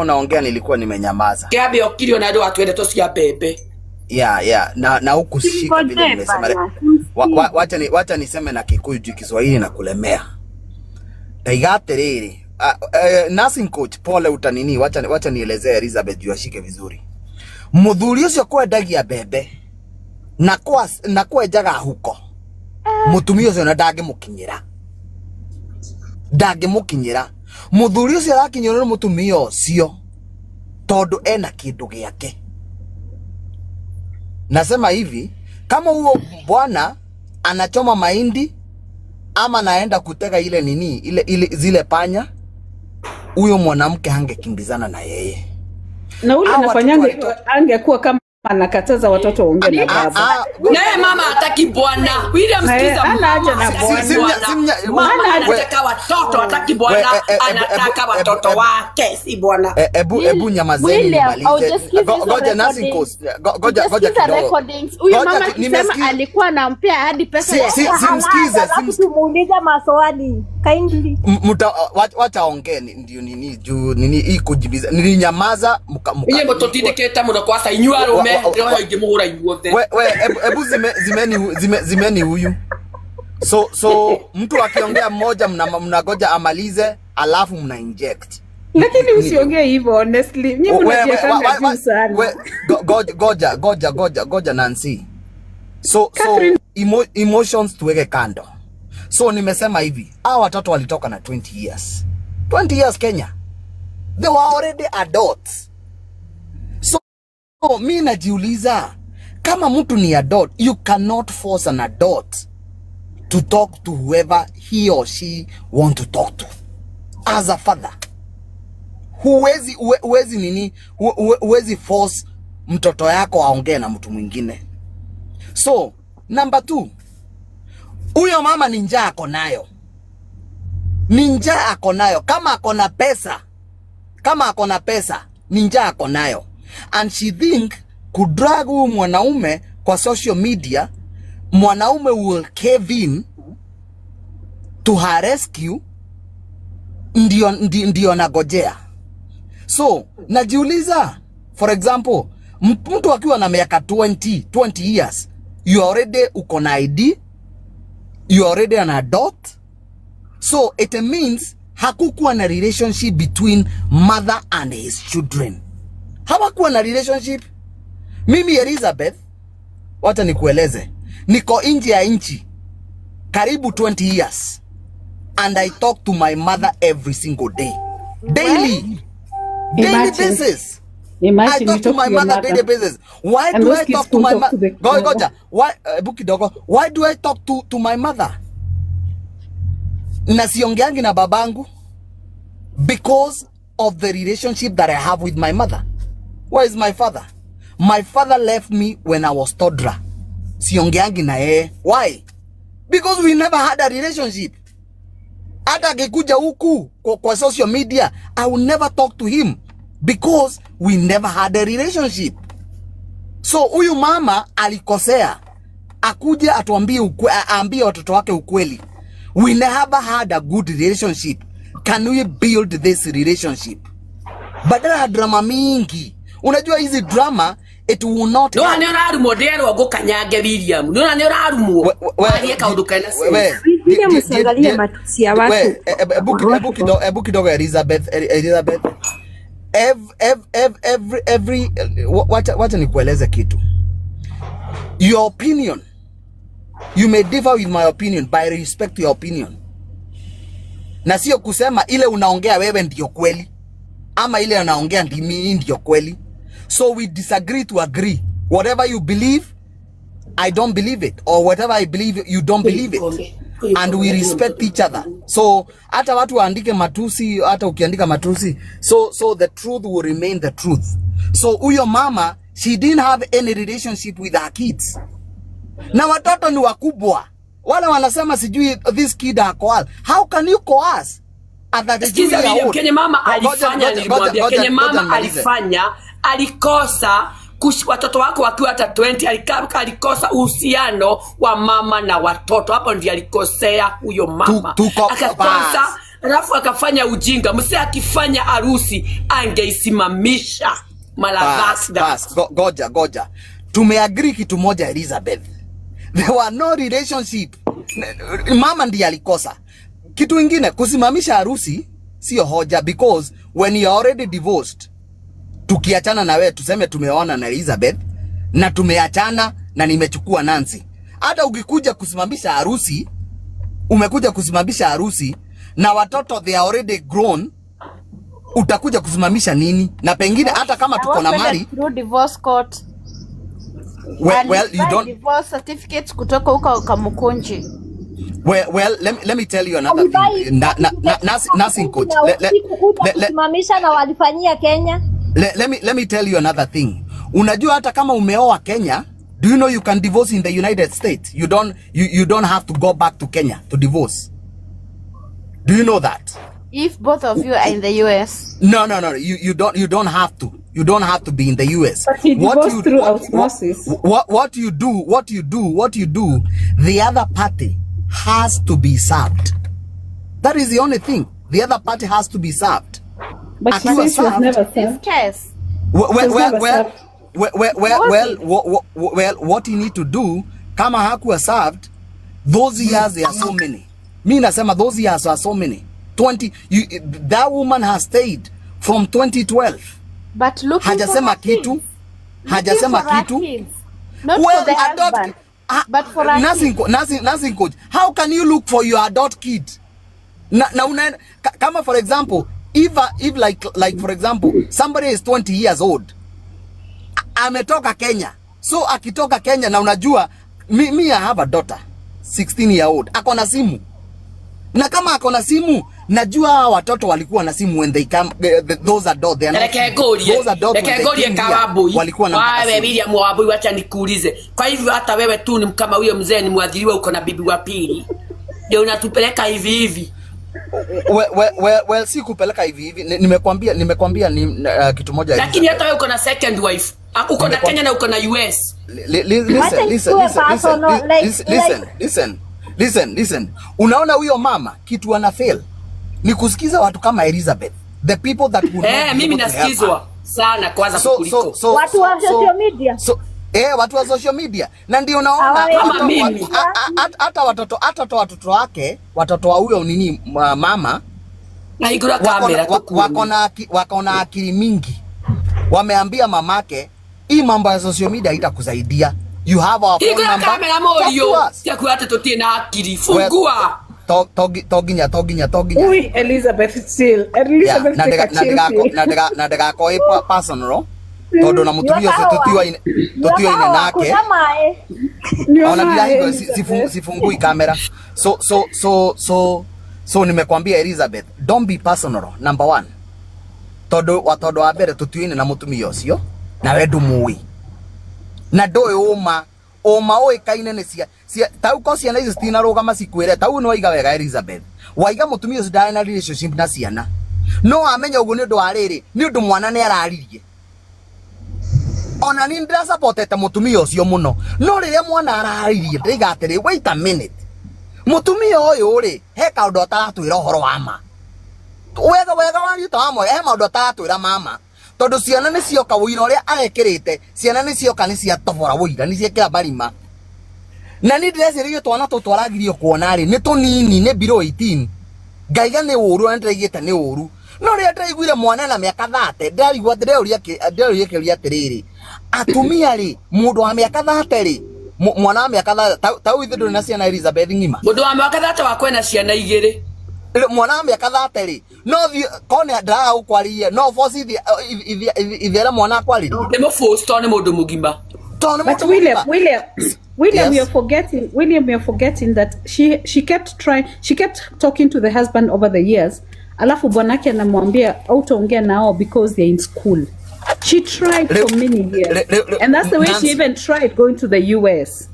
unaongea nilikuwa nimenyamaza. Kiambe okirio na andũ atwende tũcia mbembe. Yeah. Na huku shika vile nimesema. Wacha niseme na Kikuyu juu Kiswahili na kulemea. Ndaiga atiriri. Nursing coach pole utanini, wacha nielezee Elizabeth juu ashike vizuri. Muthuri ucio kwendagia mbembe na kwenjaga huko. Mutumia ucio na ndangĩmũkinyĩra. Ndangĩmũkinyĩra. Muthuri ucio arakinyĩrwo nĩ mutumia ucio tondu ena kindu giake. Nasema hivi, kama huo bwana anachoma mahindi ama naenda kutega ile nini, ile zile panya, huyo mwanamke hangekimbizana na yeye. Na ule anafanyanga angekuwa kama anakataza watoto waongee na baba. Naye mama hataki bwana. William sikiza mama. Mama anataka watoto, hataki bwana, anataka watoto wake, si bwana. Ebu nyamazeni nimalize. Goja nursing course. Goja kidogo. Huyo mama akisema alikuwa anampea hadi pesa ya. Simsikize, simuulize maswali. Kindly. Wacha ongee ndio nini juu nini hii kujibiza. Nilinyamaza mka. Yeye mtotindikete muno kwa inyuĩ arũme ndĩroya ingĩmũhũra inyuothe. We ebu zimeni huyu. So mtu akiongea mmoja mnagoja amalize alafu mna inject. Lakini usiongee hivyo honestly. Nyinyi mnajiekanga juu sana. Goja Nancy. So emotions tuweke kando. So nimesema hivi, hawa watoto walitoka na 20 years. 20 years Kenya. They were already adults. So mi najiuliza, kama mtu ni adult, you cannot force an adult to talk to whoever he or she want to talk to. As a father, huwezi nini, huwezi force mtoto yako aongee na mtu mwingine. So, number 2, huyo mama ni njaa ako nayo. Ni njaa ako nayo. Kama ako na pesa, ni njaa ako nayo. And she think kudrag huyu mwanaume kwa social media, mwanaume will cave in to her rescue, ndio nagojea. So, najiuliza, for example, mtu akiwa na miaka 20 years, you already uko na ID, you already an adult. So, it means hakukuwa na relationship between mother and his children. Hawakuwa na relationship. Mimi Elizabeth, wacha nikueleze, niko nje ya nchi karibu 20 years and I talk to my mother every single day. Daily. Daily basis. Imagine I talk to my mother daily basis. Why do I talk to my mother? Goja. Why kidogo. Why do I talk to my mother? Na siongeangi na babangu because of the relationship that I have with my mother. Where is my father? My father left me when I was toddler. Siongeangi na yeye. Why? Because we never had a relationship. Hata akikuja huku kwa social media, I will never talk to him because we never had a relationship. So huyu mama alikosea. Akuje atuambie aambie watoto wake ukweli. We never had a good relationship. Can we build this relationship? Badala ya drama mingi. Unajua hizi drama, it will not. No, ni urarumwo ndirwo ngukanyange William. No, ni urarumwo. Warie kaundu kena. William usiangalie matusi ya watu. Ebu kidogo Elizabeth. Every wacha nikueleze kitu. Your opinion, you may differ with my opinion, but I respect your opinion. Na sio kusema ile unaongea wewe ndio kweli ama ile unaongea ndimi ndio kweli. So we disagree to agree. Whatever you believe, I don't believe it, or whatever I believe, you don't believe it. And we respect each other. So hata watu waandike matusi, hata ukiandika matusi, so the truth will remain the truth. So huyo mama, she didn't have any relationship with her kids. Na watoto ni wakubwa. Wala wanasema sijui this kid are coerced. How can you coerce? Sikiza William, kenye mama alifanya, nilimwambia kenye mama alifanya, alikosa watoto wako wakiwa hata 20, alikosa uhusiano wa mama na watoto. Hapo ndiye alikosea huyo mama. Akakosa Alafu akafanya ujinga. Msee akifanya harusi angeisimamisha. Malavasda. Goja. Tumeagree kitu moja, Elizabeth. There were no relationship. Mama ndiye alikosa. Kitu ingine, kusimamisha harusi sio hoja, because when you are already divorced, tukiachana na wewe, tuseme tumeoana na Elizabeth na tumeachana na nimechukua Nancy. Hata ukikuja kusimamisha harusi, umekuja kusimamisha harusi na watoto they are already grown, utakuja kusimamisha nini? Na pengine hata kama tuko na mali through divorce court. Well, you don't divorce certificates kutoka huko Kamukunji. Well, let me tell you another thing. Nursing coach. Kusimamisha na walifanyia Kenya. Let me tell you another thing. Unajua hata kama umeoa Kenya, do you know you can divorce in the United States? You don't have to go back to Kenya to divorce. Do you know that? If both of you are in the US. No. You don't have to. You don't have to be in the US. But he divorced through osmosis. What you do, the other party has to be served. That is the only thing. The other party has to be served. But she says she was never served. This case. Well, what you need to do, kama hakuwa served, those years there are so many. Mi nasema those years are so many. 20, that woman has stayed from 2012. But looking hajasema kitu. Hajasema kitu. Not well, for the husband, but for her nursing coach. How can you look for your adult kid? Na kama for example, if like for example, somebody is 20 years old. Ametoka Kenya. So akitoka Kenya na unajua me I have a daughter 16 year old. Ako na simu. Na kama ako na simu, najua watoto walikuwa na simu when they come, those adult, they are not, those adult when they came here, walikuwa na wewe William Wambui, wacha nikuulize. Kwa hivyo hata wewe tu ni kama huyo mzee ni mwadhiriwa, uko na bibi wa pili. Ndio unatupeleka hivi hivi. Well, si kupeleka hivi hivi. Nimekwambia ni kitu moja. Lakini hata wewe uko na second wife. Uko na Kenya na uko na US. Listen. Unaona huyo mama kitu ana fail ni kusikiza watu kama Elizabeth, the people that would not. Mimi nasikizwa sana kwanza kuliko watu wa social media. Watu wa social media. Na ndio unaona hata watoto wake, watoto wa huyo nini mama na igura kamera wako na akili mingi. Wameambia mamake hii mambo ya social media haitakusaidia. You have our phone number. Kamera moyo. Ya kuata tutie na akili. Fungua. Toginya. Ui, Elizabeth chill. Elizabeth take a chill. Na ndega ko personal. Todo na mutumia ucio tutio ine nake. Ona ndirahingo sifungui kamera. So nimekwambia Elizabeth, don't be personal number 1. Todo wa mbere tutio ine na mutumia ucio na we ndumui. Na ndoĩ ũma ũĩkaine nĩ cia tau ko ciana icio citinarũgama cikwĩre tau nĩ waiga wega Elizabeth, waiga mũtumia ũcio ndarĩ na relationship na ciana, no amenya ũguo nĩ ũndũ wa rĩrĩ, nĩ ũndũ mwana nĩ araririe. Ona niĩ ndĩrasupportete mũtumia ũcio mũno, no rĩrĩa mwana araririe ndĩraiga atĩrĩ, wait a minute, mũtumia ũyũ rĩ he kaũndũ ataratwĩra ũhoro wa ma wega wariũ ta wa he maũndũ ataratwĩra mama. Tondu ciana nĩ cioka wũira ũrĩa arekĩrĩte, ciana nĩ cioka nĩ ciatobora wũira, nĩ ciekĩra marima. Na niĩ ndĩreciragia twana tũtũ aragirio kuona rĩ nĩ tũnini, nĩ below 18. Ngaiga nĩ ũru, na nĩndĩraigĩte nĩ ũru. No rĩrĩa ndĩraiguire mwana na mĩaka 30, ndĩraigua ndĩreuria kĩũria atĩrĩrĩ, atumia rĩ, mũndũ wa mĩaka 30 rĩ, mwana wa mĩaka 30, tau ithuĩ ndũrĩ na ciana Elizabeth ng'ima. Mũndũ wa mĩaka 30 wakwa ena ciana igĩrĩ. Mwana wa mĩaka 30 rĩ, no thiĩ kone ndĩraga gũkwarĩria, no force ithiere mwana akwarĩrie. Nĩ mũforce tondũ nĩ mũndũ mũgima. But William, yes. William, you're forgetting that she kept trying, she kept talking to the husband over the years. Alafu bwanake anamwambia hautaongea nao because they're in school. She tried for many years. And that's the way she even tried going to the US.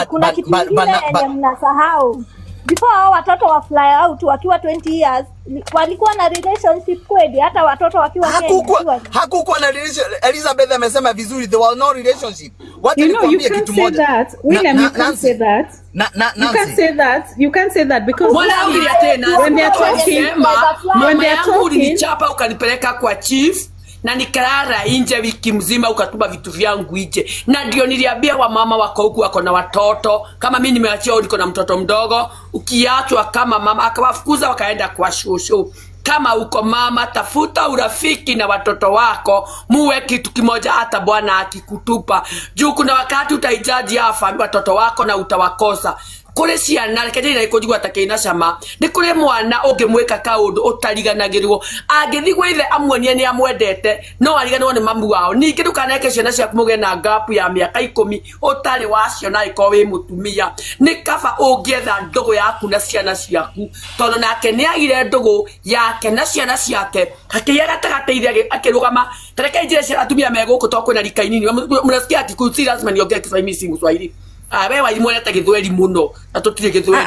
Kuna kitu kingine yenye mnasahau. Before hao watoto wa fly out wakiwa 20 years walikuwa na relationship kweli, hata watoto wakiwa Hakukuwa hakukuwa na relationship. Elizabeth amesema vizuri, there was no relationship. Wacha You know, you nikwambie can't kitu say moja. that. William, you can't say that. Na You can't Nancy. say that. You can't say that because Mbona ulia tena? when they are talking, Alisema, when mama they are yangu talking, ulinichapa ukanipeleka kwa chief na nikalala nje wiki mzima, ukatuma vitu vyangu nje. Na ndio niliambia wamama wako huku wako na watoto, kama mimi nimeachia, niko na mtoto mdogo, ukiachwa kama mama akawafukuza wakaenda kwa shushu. Kama uko mama, tafuta urafiki na watoto wako, muwe kitu kimoja, hata bwana akikutupa juu. Kuna wakati utahitaji hawa watoto wako na utawakosa. Kuri ciana reke njĩre kũnjigua ta kĩna cama nĩ kũrĩ mwana ũngĩmwĩka kaũndũ ũtariganagĩrwo angĩthiĩ gwĩ ithe amuonie nĩ amwendete no ariganĩrwo nĩ mamu wao. Ningĩ ndũkaneke ciana ciaku mũgĩe na gap ya mĩaka 10 ũtarĩ waciona angĩkorwo wĩ mũtumia. Nĩ kaba ũngĩetha ndũgũ yaku na ciana ciaku, tondũ nake nĩ agire ndũgũ yake na ciana ciake akĩgĩa gatagatĩ ithe akĩrũgama. Ta reke njĩre ciana atumia me gũkũ tondũ kwĩna rika inini mnasikia Kikuyu, si lazima niongee Kiswahili, mimi si Mswahili. Ah, wewe walimu wanaleta Githweri muno na tutire Githweri.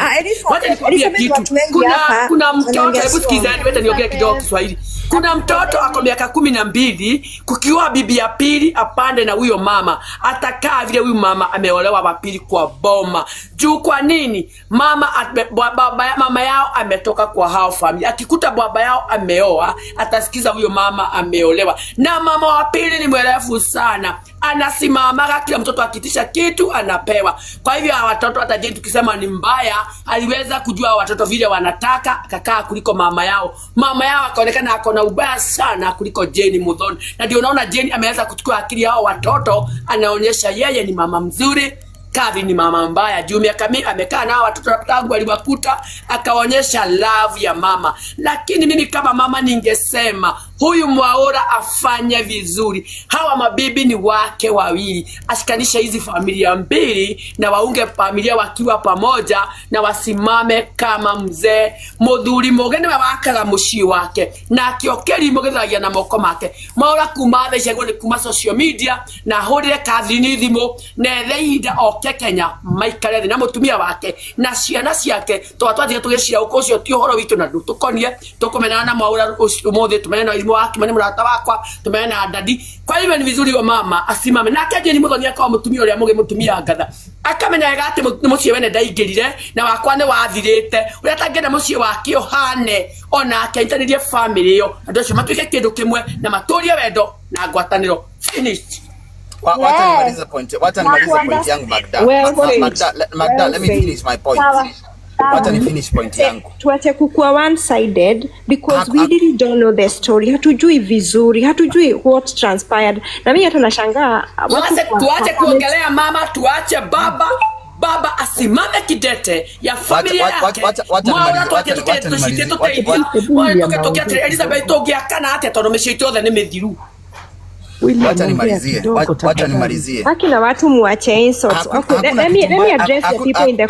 Wacha nikwambie kitu. Kuna mtoto, hebu sikizani, wacha niongee kidogo Kiswahili. Kuna mtoto ako miaka 12, kukiwa bibi ya pili apande na huyo mama, atakaa vile huyu mama ameolewa wa pili kwa boma. Juu kwa nini? Mama baba, mama yao ametoka kwa hao familia. Akikuta baba yao ameoa, atasikiza huyo mama ameolewa. Na mama wa pili ni mwerevu sana. Anasimama kila mtoto akitisha kitu anapewa. Kwa hivyo hawa watoto hata je tukisema ni mbaya, aliweza kujua watoto vile wanataka, akakaa kuliko mama yao. Mama yao akaonekana ako na ubaya sana kuliko Jane Muthoni. Na ndio unaona Jane ameweza kuchukua akili yao watoto, anaonyesha yeye ni mama mzuri, Kavi ni mama mbaya. Juu miaka mingi amekaa na watoto tangu aliwakuta, akaonyesha love ya mama. Lakini mimi kama mama ningesema huyu Mwaura afanye vizuri. Hawa mabibi ni wake wawili, ashikanishe hizi familia mbili na waunge familia wakiwa pamoja na wasimame kama mzee muthuri mugeni wakaga mucii wake na akiokeri mugithagia na moko make. Mwaura kuma thaa ici ni kuma social media na ahurire Catherine thimu na ethe ihinda oke Kenya maikare thĩ na mutumia wake na ciana ciake twa twathiĩ tũgĩcira ũkũ ũcio ti ũhoro witũ na ndũtũkonie. Tũkũmenana na Mwaura ũmũthĩ, tũmenane na Irimũ wake, tũmenane mũrata wakwa, tũmenane na dadi. Kwa hivyo ni vizuri wa mama asimame nake Jane Muthoni akawa mutumia ũrĩa mũgĩ mutumia ngatha, akamenya wega atĩ mũciĩ wene ndaingĩrire na wakwa nĩ wathirĩte, ũrĩa atangĩenda mũciĩ wake ũhane onake anyitanĩrie family ĩyo, andũ acio matuĩke kĩndũ kĩmwe na matũrie wendo na ngwatanĩro. Finished. Wacha nimalize point. Wacha nimalize point yangu Magda. Well said. Magda, Well let me said. finish my point. Wacha ni finish point yangu. Tuache kukua one sided because we really don't know the story. Hatujui vizuri, hatujui what transpired. Na mimi hata nashangaa watu Tuache kuongelea mama, tuache baba. Baba asimame kidete ya familia yake. Mwaura tuache tushite tuteithia. Mwaura tuke Elizabeth tũngĩakana atĩa tondũ mĩciĩ itũ yothe nĩ mĩthiru. Wacha nimalizie. Wacha nimalizie. Haki na watu muache insults. Okay, let me address the people in the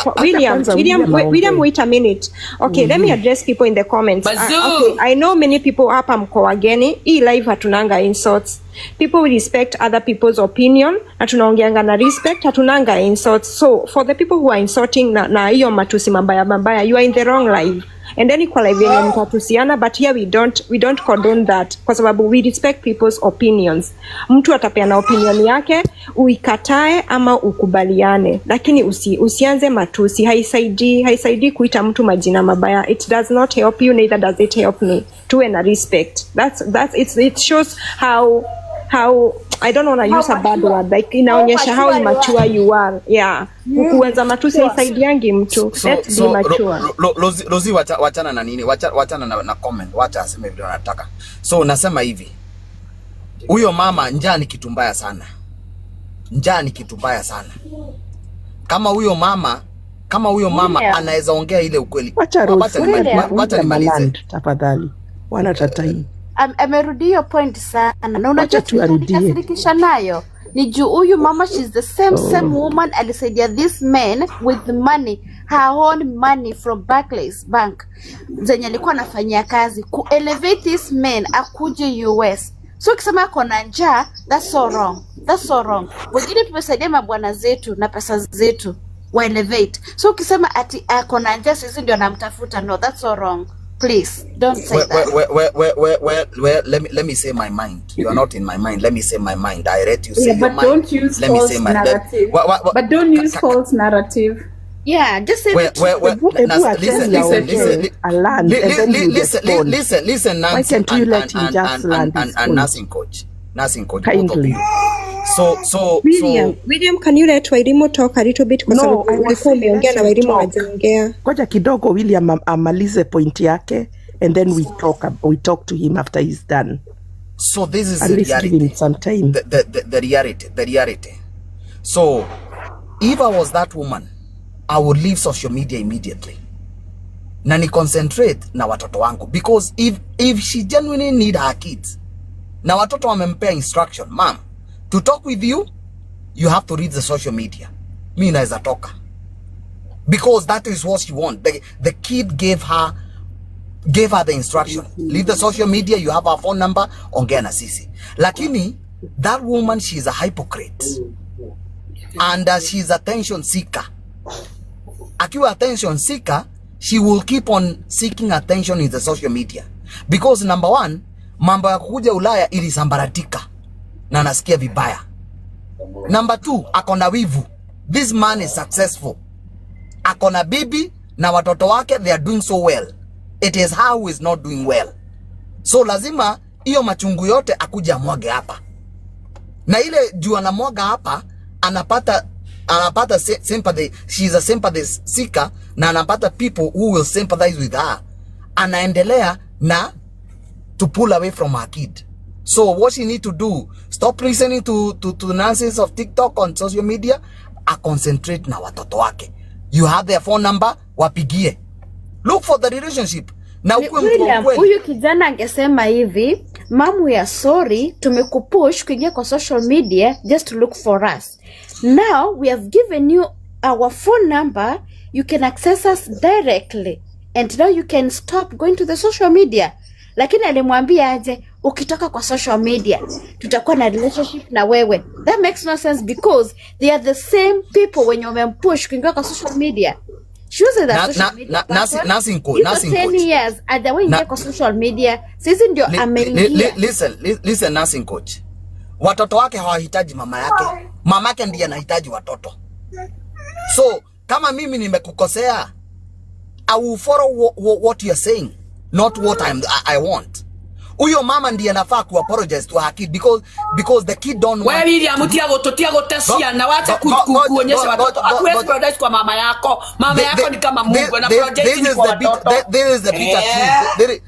William, wait a minute. Okay, let me address people in the comments. Okay, I know many people hapa mko wageni. Hii live hatunanga insults. People respect other people's opinion. Na tunaongeanga na respect, hatunanga insults. So for the people who are insulting na hiyo matusi mabaya mabaya, you are in the wrong live. And then kwa live yenye mtatusiana, but here we don't condone that kwa sababu we respect people's opinions. Mtu atapeana opinion yake, uikatae ama ukubaliane, lakini usianze matusi. Haisaidii kuita mtu majina mabaya. It does not help you, neither does it help me. Tuwe na respect. That's it shows how I don't want to use a bad word, like inaonyesha how immature you are. Yeah. Kuanza matusi haisaidiangi mtu. Let's be mature. Rozi, wachana na nini? Wachana na comment. Wacha aseme vile anataka. So nasema hivi. Huyo mama, njaa ni kitu mbaya sana. Njaa ni kitu mbaya sana. Kama huyo mama anaweza ongea ile ukweli. Wacha nimalize tafadhali. Wanatatai. Amerudia hiyo point sana. Na unajua tulikasirikisha nayo ni juu huyu mama, she's the same woman alisaidia this man with money, her own money from Barclays Bank zenye alikuwa anafanyia kazi ku elevate this man akuje US. So ukisema ako na njaa, that's so wrong. That's so wrong. Wengine tumesaidia mabwana zetu na pesa zetu. wa elevate. So ukisema ati ako na njaa sisi ndio anamtafuta, no, that's so wrong. Please don't say that. Well, let me say my mind. You are not in my mind. Let me say my mind. I let you say Yeah, your but mind. don't use Let me false say my narrative. But don't use false narrative. Yeah, just say the truth. Listen, Nancy. Why can't you let him just land his and point? Nursing coach, Kindly. So William, can you let Wairimu talk a little bit? Kwa No, sababu I was ulikuwa saying umeongea let na him Wairimu talk. hajaongea. Ngoja kidogo William amalize point yake and then we talk to him after he's done. So this is At the least give reality. him some time. The reality. So if I was that woman, I would leave social media immediately. Na ni concentrate na watoto wangu, because if she genuinely need her kids, na watoto wamempea instruction, ma'am, to talk with you, you have to read the social media. Mi naweza toka. Because that is what she want. The kid gave her the instruction. Leave the social media, you have her phone number, ongea na sisi. Lakini, that woman, she's a hypocrite. And she's attention seeker. Akiwa attention seeker, she will keep on seeking attention in the social media. Because number one, mambo ya kukuja Ulaya ilisambaratika na nasikia vibaya. Number two, akona wivu. This man is successful. Akona bibi na watoto wake, they are doing so well. It is her who is not doing well. So lazima hiyo machungu yote akuja mwage hapa. Na ile juu anamwaga hapa, anapata sympathy. She is a sympathy seeker na anapata people who will sympathize with her. Anaendelea na to pull away from her kid. So what she need to do, stop listening to the nonsense of TikTok on social media, a concentrate na watoto wake. You have their phone number, wapigie. Look for the relationship. Na ukuwe mtu wa William, ukweli. huyu kijana angesema hivi, mamu ya sorry, tumekupush kuingia kwa social media just to look for us. Now we have given you our phone number, you can access us directly. And now you can stop going to the social media. Lakini alimwambia aje, ukitoka kwa social media, tutakuwa na relationship na wewe. That makes no sense because they are the same people when wamempush kuingia kwa social media. She was a social media person. Nursing coach. 10 years hajawahi kwa social media. Sisi ndio ameingia. Listen, nursing coach. Watoto wake hawahitaji mama yake. Mama yake ndiye anahitaji watoto. So, kama mimi nimekukosea, I will follow what you are saying, not what I want. Huyo mama ndiye anafaa ku apologize to her kid because the kid don't want. Wewe William, tia gotesia na wacha kuonyesha watoto. Hatuwezi apologize kwa mama yako. Mama yako ni kama Mungu na apologize ni kwa watoto. This is the bitter truth.